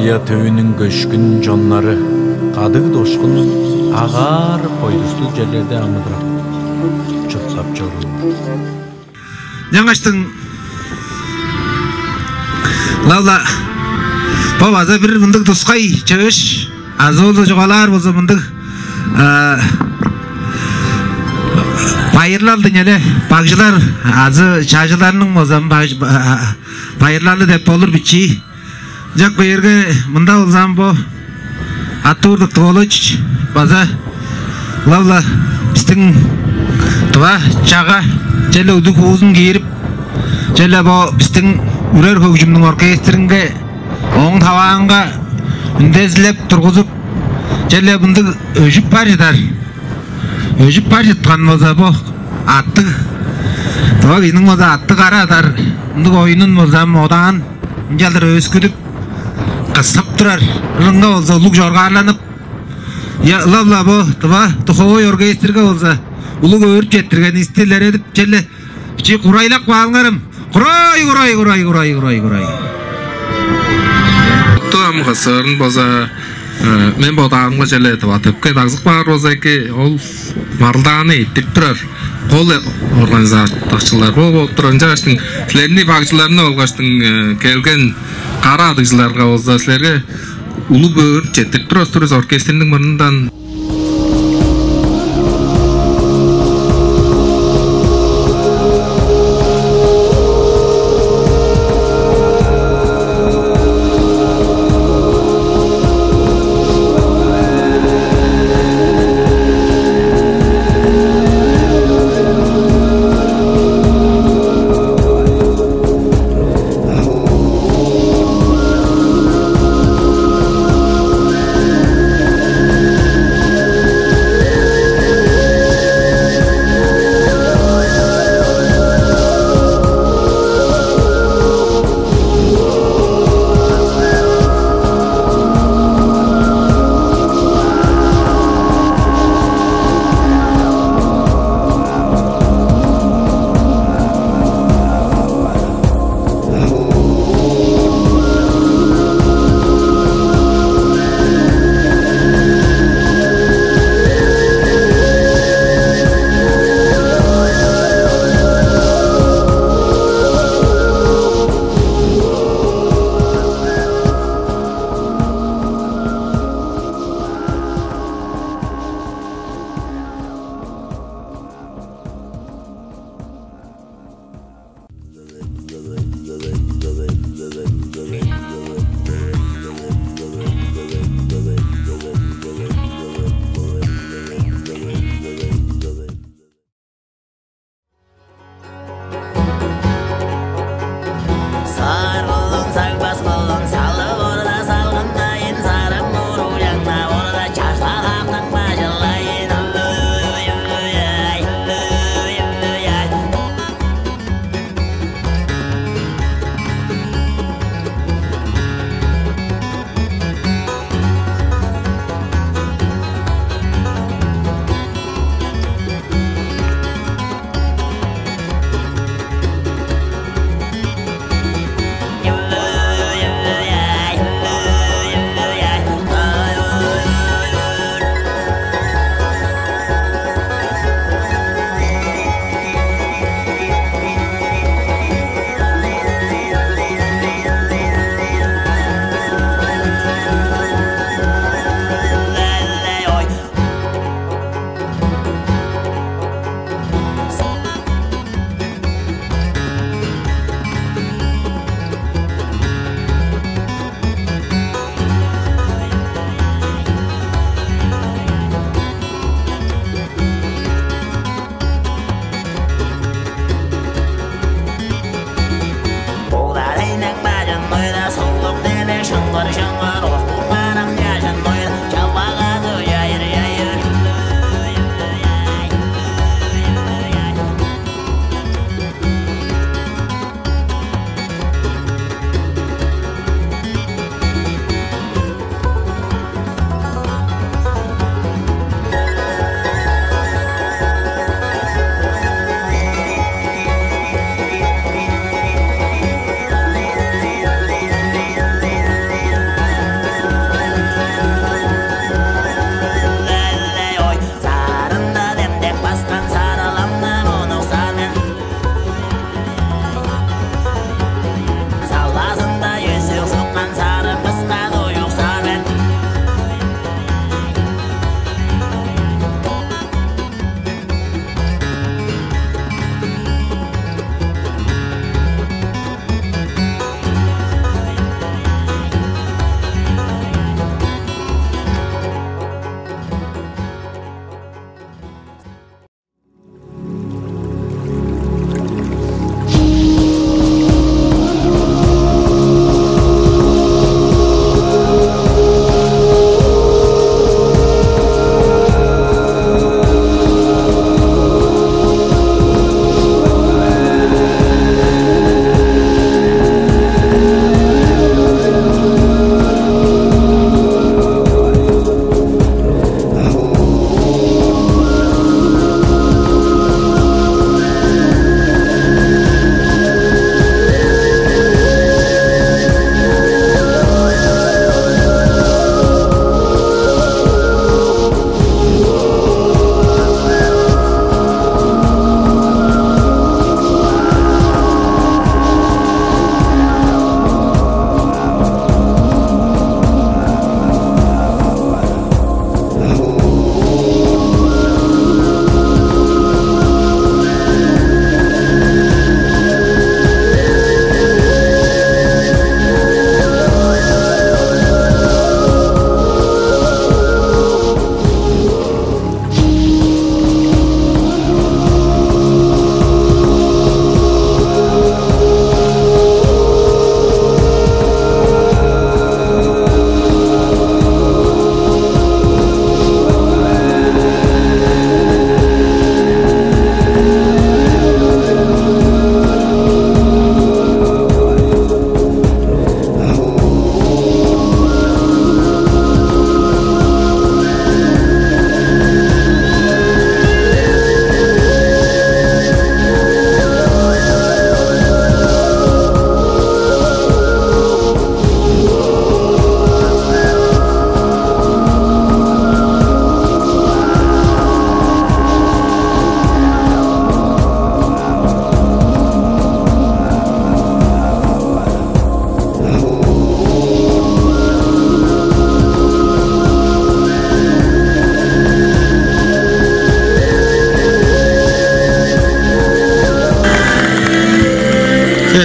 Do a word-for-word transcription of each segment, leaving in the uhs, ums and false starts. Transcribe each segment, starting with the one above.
Ая төвүнүң көшкүн чоннары кадыг-дошкун агаар-бойдустуг черлерде амыдырап, чурттап чоруур. Ынчангаштың ылап-ла бо база бир мындыг тускай чыыш, азы болза чугаалаар болза мындыг, а, байырлалды, неле, багжылар азы чажыларның болза баж-, а, байырлалы деп болур бичии. Ынчап кээрге, мында болза бо Артур Дыктыгович база ылап-ла бистиң тыва чага черле удуг хуузун киирип, черле бо бистиң үрер хөгжүмнүң оркестринге, ооң таваанга үндезилеп тургузуп, черле мындыг өжүп бар чыдар. Өжүп бар чыткан болза бо аттыг, тыва кижиниң болза аттыг ара адар мындыг оюнун болза модаан, ынчалдыр өскүдүп, кыстап турар ырынга болза улуг чоргаарланып, я, ылап-ла бо тыва духовой оркестрге болза улуг өөрүп четтиргенивисти илередип, черле бичии курайлап каалыңарам. Курай, курай, курай, курай, курай, курай. Туам кысырын болза, э, мен бодаарымга, черле тыва төпке дагзып каар болза эки, ол маргылдааны эрттирип турар кол организаторлар бо болуп турар. Ынчангаштың силерниң багчыларны болгаштың, э, келген кара адыгжыларга болза силерге улуг өөрүп четтирип турар улус оркестрниң мурнундан.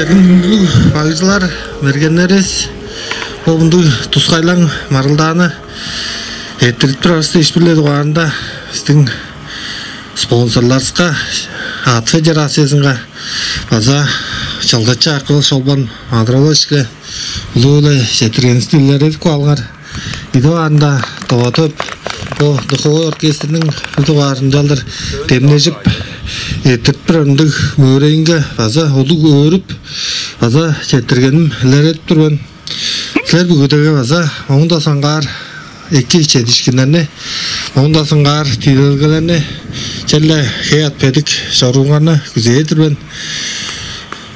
Бүгү багыжылар, мергеннеривис, бо мындыг тускайлаң маргылдааны эрттирип турарывысты ишпирле дугаарында бистиң спонсорларывыска, Аът федерациязынга база Чылгычы Акыл Шолбан Маадыр-ооловичиге улуу-биле четтиргенивисти илередип каалыңар. Идип аарында Тыва төп бо духовой оркестрниң дугаарынчалдыр демнежип, эрттирип турар ындыг мөөрейинге база улуг өөрүп, база четтиргеним илередип тур мен. Силер бүгүдеге база оон-даа соңгаар эки чедиишкиннерни, оон-даа соңгаар тиилелгелерни, черле хей-аът бедик чорууңарны күзээр-дир мен.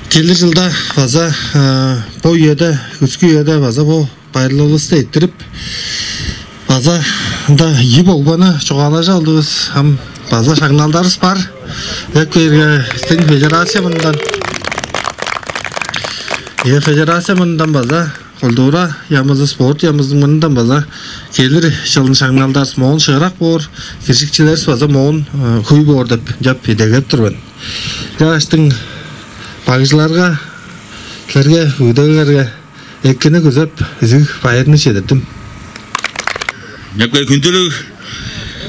Келир чылда база, э, бо үеде, күскү үеде база бо байырлалывысты эрттирип, база ында ийи болганы чугаалажып алдывыс. Ам база шаңналдарывыс бар. Дек бээрге, бистиң федерация мурнундан, э, федерация мурнундан база культура яамызы, спорт яамызының мурнундан база келир чылын шаңналдарывыс моон шыырак боор, киржикчилеривис база моон, э, хөй боор деп, чап идегеп тур мен. Чааштың багыжыларга, силерге, бүгүдегилерге экини күзеп, изиг байырны чедирдим. Чепке хүндүлүг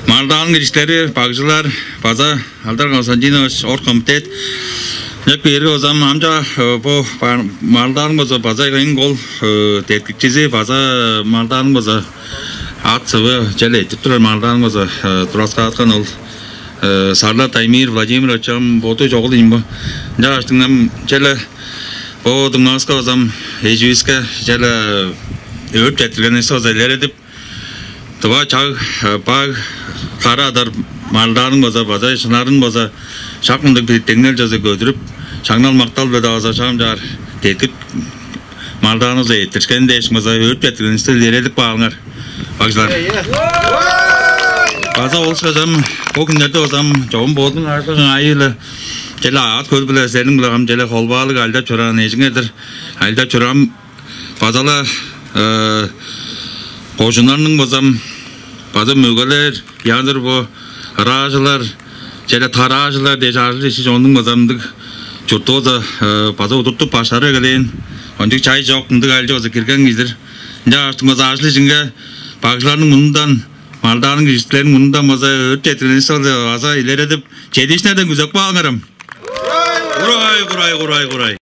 маргылдааның киржикчилери, багыжылар база Алдар Константинович, оргкомитет. Чепке эрге базам амча, э, бо бар-, маргылдааның база, база эң кол, э, деткикчизи, база маргылдааның база аът-сывы черле эрттирип турар маргылдааның база, э, тураскааткан ол, э, Сарлат Аймир Владимирович ам боду чогул ийин бо. Ынча аштыңнам черле бо дуңмавыска базам, эживиске черле өөрүп четтиргенивисти база илередип, тыва чаг, э, баг, кара адар маргылдааның база, база шынарын база шак мындыг бир деңнел чаза көдүрүп, шаңнал-мактал-биле-даа база шаам чаар деткип, маргылдаанывыс эрттиришкени дээш база өөрүп четтиргенивисти илередип каалыңар, багыжылар. База ол ышкаш ам бо хүннерде база ам чогум бодунуң ажылың аайы-биле, черле аът-хөл-биле, силерниң-биле ам черле холбаалыг ажылдап чораан эжиңер-дир. Ажылдап чораан база-ла, э, кожууннарның база ам, база мөгелер, янзыр бо ыраажылар, черле тараажылар дээш ажыл-ишчи чоннуң база мындыг чурту база, э, база удуртуп башкарып эгелээн, кончуг чай чок, мындыг ажылче база кирген кижи-дир. Ынча аштың база ажыл-ишинге багыжыларның мурнундан, маргылдааның киржикчилериниң мурнундан база өөрүп четтиргенивисти база илередип, чедиишкиннерден күзеп каалыңар ам. Курай, курай, курай, курай.